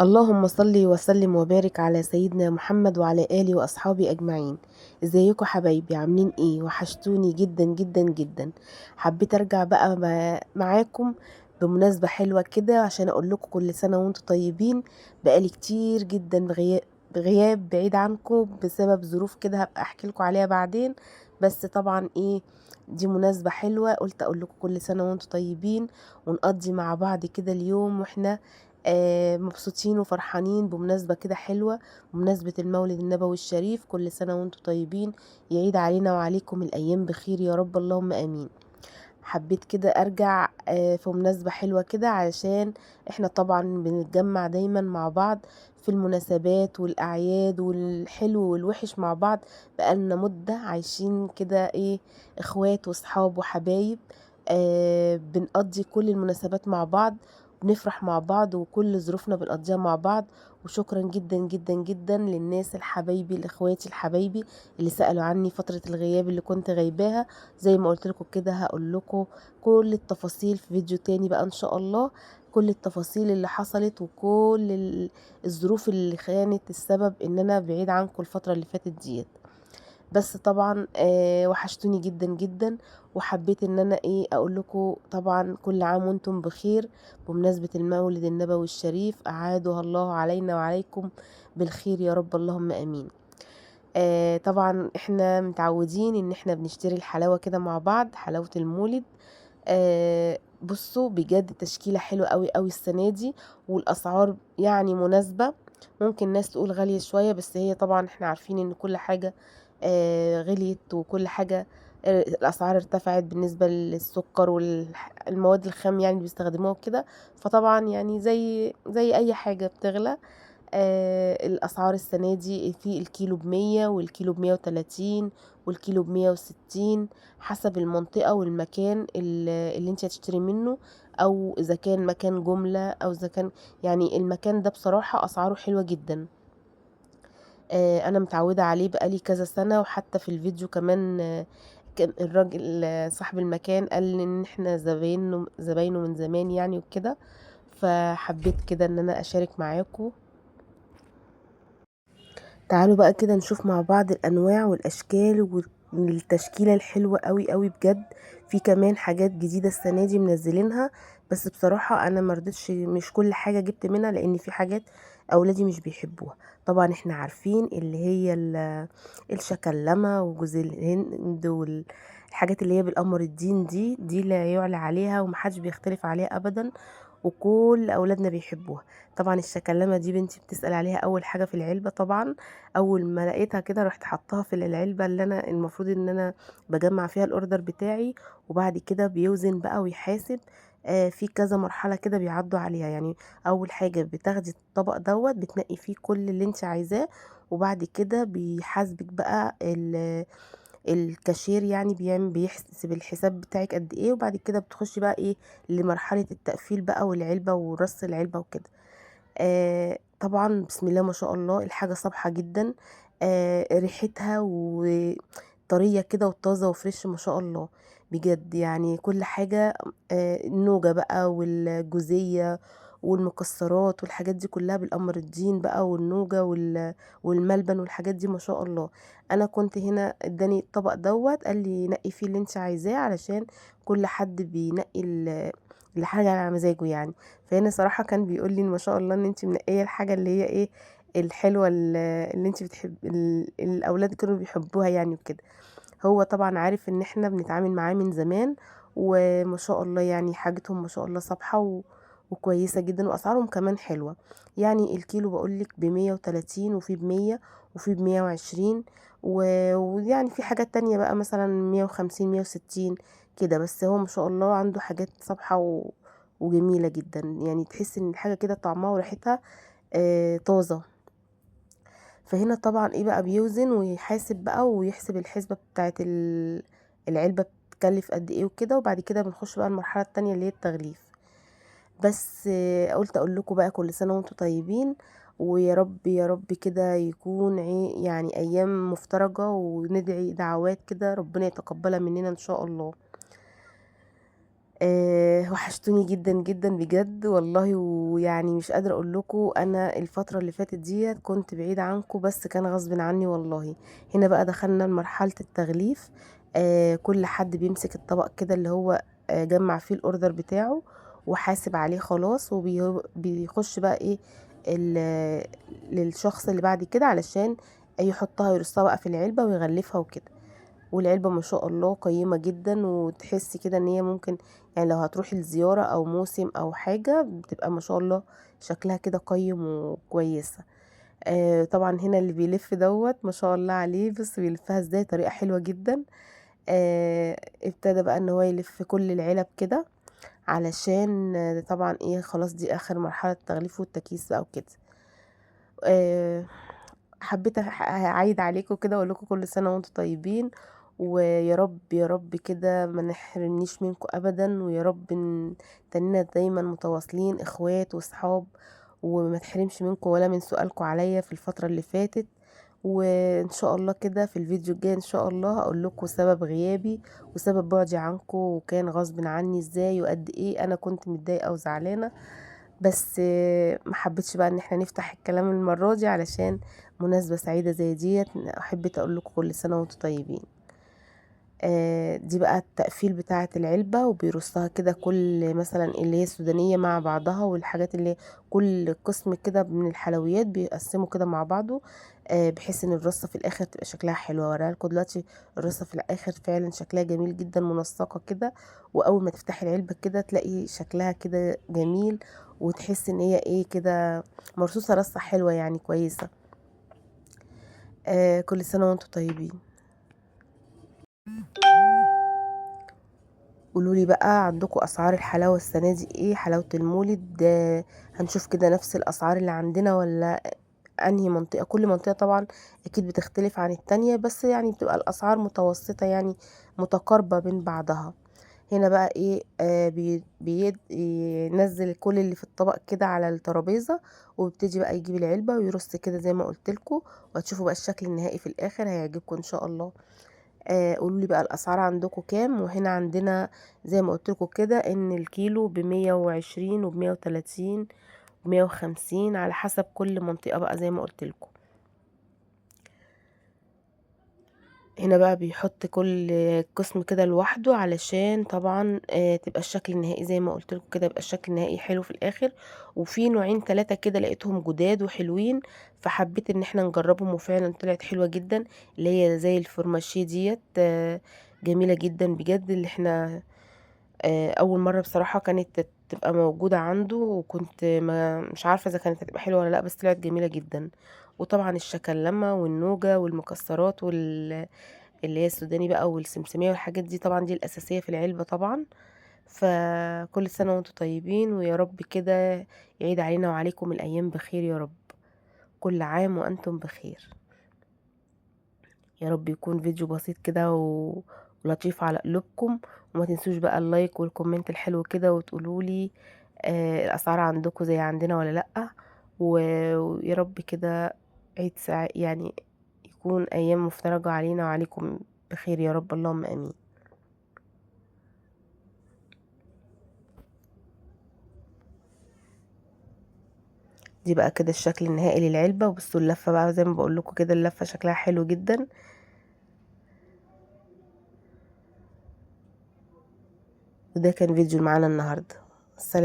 اللهم صل وسلم وبارك على سيدنا محمد وعلى آله وأصحابه أجمعين. ازيكم حبايبي؟ عاملين ايه؟ وحشتوني جدا جدا جدا. حبيت ارجع بقى معاكم بمناسبة حلوة كده عشان اقول لكم كل سنة وانتم طيبين. بقالي كتير جدا بغياب بعيد عنكم بسبب ظروف كده هبقى احكي لكم عليها بعدين، بس طبعا ايه دي مناسبة حلوة قلت اقول لكم كل سنة وانتم طيبين ونقضي مع بعض كده اليوم واحنا مبسوطين وفرحانين بمناسبة كده حلوة، بمناسبة المولد النبوي الشريف. كل سنة وانتم طيبين، يعيد علينا وعليكم الأيام بخير يا رب، اللهم آمين. حبيت كده أرجع في مناسبة حلوة كده عشان احنا طبعا بنتجمع دايما مع بعض في المناسبات والأعياد والحلو والوحش مع بعض، بقالنا مدة عايشين كده ايه اخوات وصحاب وحبايب، بنقضي كل المناسبات مع بعض، بنفرح مع بعض، وكل ظروفنا بنقضيها مع بعض. وشكرا جدا جدا جدا للناس الحبايبي، لاخواتي الحبايبي اللي سألوا عني فترة الغياب اللي كنت غايباها. زي ما قلت لكم كده هقول لكم كل التفاصيل في فيديو تاني بقى ان شاء الله، كل التفاصيل اللي حصلت وكل الظروف اللي كانت السبب ان انا بعيد عنكم الفترة اللي فاتت ديت. بس طبعا وحشتوني جدا جدا، وحبيت ان انا اقول لكم طبعا كل عام وانتم بخير بمناسبة المولد النبوي الشريف، اعادها الله علينا وعليكم بالخير يا رب، اللهم امين. طبعا احنا متعودين ان احنا بنشتري الحلاوة كده مع بعض، حلاوة المولد. بصوا بجد تشكيلة حلوة قوي قوي السنة دي، والاسعار مناسبة. ممكن ناس تقول غالية شوية، بس هي طبعا احنا عارفين ان كل حاجة غليت وكل حاجة، الأسعار ارتفعت بالنسبة للسكر والمواد الخام اللي بيستخدموها وكده. فطبعا زي أي حاجة بتغلى. الأسعار السنة دي في الكيلو بمية والكيلو بمية وتلاتين والكيلو بمية وستين حسب المنطقة والمكان اللي انت هتشتري منه، أو إذا كان مكان جملة أو إذا كان المكان ده بصراحة أسعاره حلوة جدا. أنا متعودة عليه بقالي كذا سنة، وحتى في الفيديو كمان، كان الراجل، صاحب المكان قال إن إحنا زباينه من زمان وكده، فحبيت كده إن أنا أشارك معاكم. تعالوا بقى كده نشوف مع بعض الأنواع والأشكال والتشكيلة الحلوة قوي قوي بجد. في كمان حاجات جديدة السنة دي منزلينها، بس بصراحة أنا مرضتش، مش كل حاجة جبت منها لأن في حاجات أولادي مش بيحبوها. طبعا احنا عارفين اللي هي الشكلمة وجوز الهند والحاجات اللي هي بالقمر الدين دي لا يعلى عليها ومحدش بيختلف عليها أبدا، وكل أولادنا بيحبوها. طبعا الشكلمة دي بنتي بتسأل عليها أول حاجة في العلبة، طبعا أول ما لقيتها كده رحت حطاها في العلبة اللي أنا المفروض إن أنا بجمع فيها الأوردر بتاعي، وبعد كده بيوزن بقى ويحاسب. في كذا مرحلة كده بيعدوا عليها، أول حاجة بتاخدي الطبق دوت بتنقي فيه كل اللي انت عايزاه، وبعد كده بيحاسبك بقى الكاشير، بيحسب الحساب بتاعك قد ايه، وبعد كده بتخشي بقى لمرحلة التقفيل بقى والعلبة ورص العلبة وكده. طبعا بسم الله ما شاء الله الحاجة صبحة جدا، ريحتها وطرية كده وطازة وفريش ما شاء الله بجد. كل حاجة، النوجة بقى والجوزية والمكسرات والحاجات دي كلها بالقمر الدين بقى والنوجة والملبن والحاجات دي ما شاء الله. انا كنت هنا اداني الطبق دوت قال لي نقي فيه اللي انت عايزاه، علشان كل حد بينقي الحاجة على مزاجه. فهنا صراحة كان بيقول لي ما شاء الله ان انت منقية الحاجة اللي هي ايه الحلوة اللي انت بتحب، الاولاد كانوا بيحبوها وكده. هو طبعا عارف ان احنا بنتعامل معاه من زمان، وما شاء الله حاجتهم ما شاء الله صبحة وكويسة جدا، واسعارهم كمان حلوة. الكيلو بقولك بمية وتلاتين، وفي بمية، وفي بمية وعشرين، ويعني في حاجات تانية بقى مثلا 150، 160 كده. بس هو ما شاء الله عنده حاجات صبحة وجميلة جدا، تحس ان الحاجة كده طعمها وريحتها، طازة. فهنا طبعا ايه بقى بيوزن ويحاسب بقى ويحسب الحسبة بتاعت العلبة بتكلف قد ايه وكده، وبعد كده بنخش بقى المرحلة التانية اللي هي التغليف. بس، قلت اقول لكم بقى كل سنة وانتم طيبين، ويا رب يا رب كده يكون ايام مفترجة، وندعي دعوات كده ربنا يتقبلها مننا ان شاء الله. وحشتوني جدًا، جدًا بجد والله، ويعني مش قادرة أقول لكم أنا الفترة اللي فاتت ديّة كنت بعيدة عنكم، بس كان غصبٍ عني والله. هنا بقى دخلنا لمرحلة التغليف، كل حد بيمسك الطبق كده اللي هو جمع فيه ال order بتاعه وحاسب عليه خلاص، وبيخش بقى إيه للشخص اللي بعد كده علشان يحطها يرصها بقى في العلبة ويغلفها وكده. والعلبة ما شاء الله قيمة جدا، وتحسي كده ان هي ممكن لو هتروحي لزيارة او موسم او حاجة بتبقى ما شاء الله شكلها كده قيم وكويسة. طبعا هنا اللي بيلف دوت ما شاء الله عليه، بس بيلفها ازاي طريقة حلوة جدا. ابتدى بقى ان هو يلف كل العلب كده علشان طبعا ايه خلاص دي اخر مرحلة التغليف والتكييس بقى وكده. حبيت اعيد عليكم كده واقول لكم كل سنة وانتم طيبين، ويا رب يا رب كده ما نحرمنيش منكم ابدا، ويا رب تننا دايما متواصلين اخوات واصحاب، وما تحرمش منكم ولا من سؤالكم عليا في الفترة اللي فاتت. وان شاء الله كده في الفيديو الجاي ان شاء الله هقول لكم سبب غيابي وسبب بعدي عنكم، وكان غصب عني ازاي، وقد ايه انا كنت متضايقة وزعلانة، بس ما حبيتش بقى ان احنا نفتح الكلام المرة دي علشان مناسبة سعيدة زي ديت. حبيت اقول لكم كل سنة وانتم طيبين. دي بقى التقفيل بتاعة العلبة، وبيرصها كده كل مثلا اللي هي السودانية مع بعضها، والحاجات اللي كل قسم كده من الحلويات بيقسموا كده مع بعضه، بحيث ان الرصة في الاخر تبقى شكلها حلو. هوريها لكم دلوقتي الرصة في الاخر فعلا شكلها جميل جدا، منسقة كده، واول ما تفتحي العلبة كده تلاقي شكلها كده جميل، وتحس ان هي ايه كده مرصوصة رصة حلوة يعني كويسة. كل سنة وانتم طيبين. قولوا لي بقى عندكم اسعار الحلاوة السنة دي ايه؟ حلاوة المولد، هنشوف كده نفس الاسعار اللي عندنا ولا انهي منطقة؟ كل منطقة طبعا اكيد بتختلف عن التانية، بس بتبقى الاسعار متوسطه، متقاربة بين بعضها. هنا بقى ايه، ينزل كل اللي في الطبق كده على الترابيزة، ويبتدي بقى يجيب العلبة ويرص كده زي ما قلت لكم، وهتشوفوا بقى الشكل النهائي في الاخر هيعجبكم ان شاء الله. قولوا لي بقى الاسعار عندكم كام. وهنا عندنا زي ما قلت لكم كده ان الكيلو بمية وعشرين وبمية وتلاتين ومية وخمسين على حسب كل منطقة بقى زي ما قلت لكم. هنا بقى بيحط كل قسم كده لوحده علشان طبعا، تبقى الشكل النهائي زي ما قلت لكم كده، يبقى الشكل النهائي حلو في الاخر. وفي نوعين 3 كده لقيتهم جداد وحلوين، فحبيت ان احنا نجربهم، وفعلا طلعت حلوة جدا، اللي هي زي الفرماشيه ديت، جميلة جدا بجد، اللي احنا، اول مرة بصراحة كانت تبقى موجودة عنده، وكنت مش عارفة اذا كانت هتبقى حلوة ولا لا، بس طلعت جميلة جدا. وطبعا الشكلمة والنوجة والمكسرات اللي هي السوداني بقى والسمسمية والحاجات دي، طبعا دي الأساسية في العلبة طبعا. فكل سنة وانتم طيبين، ويا رب كده يعيد علينا وعليكم الأيام بخير يا رب، كل عام وأنتم بخير يا رب. يكون فيديو بسيط كده ولطيف على قلوبكم، وما تنسوش بقى ال like وال comment الحلو كده، وتقولوا لي، الأسعار عندكم زي عندنا ولا لأ. ويا رب كده عيد سعيد، يكون أيام مفترجة علينا وعليكم بخير يا رب، اللهم آمين. دي بقى كده الشكل النهائي للعلبة، وبصوا اللفة بقى زي ما بقول لكم كده، اللفة شكلها حلو جدا. وده كان فيديو معانا النهاردة. السلام.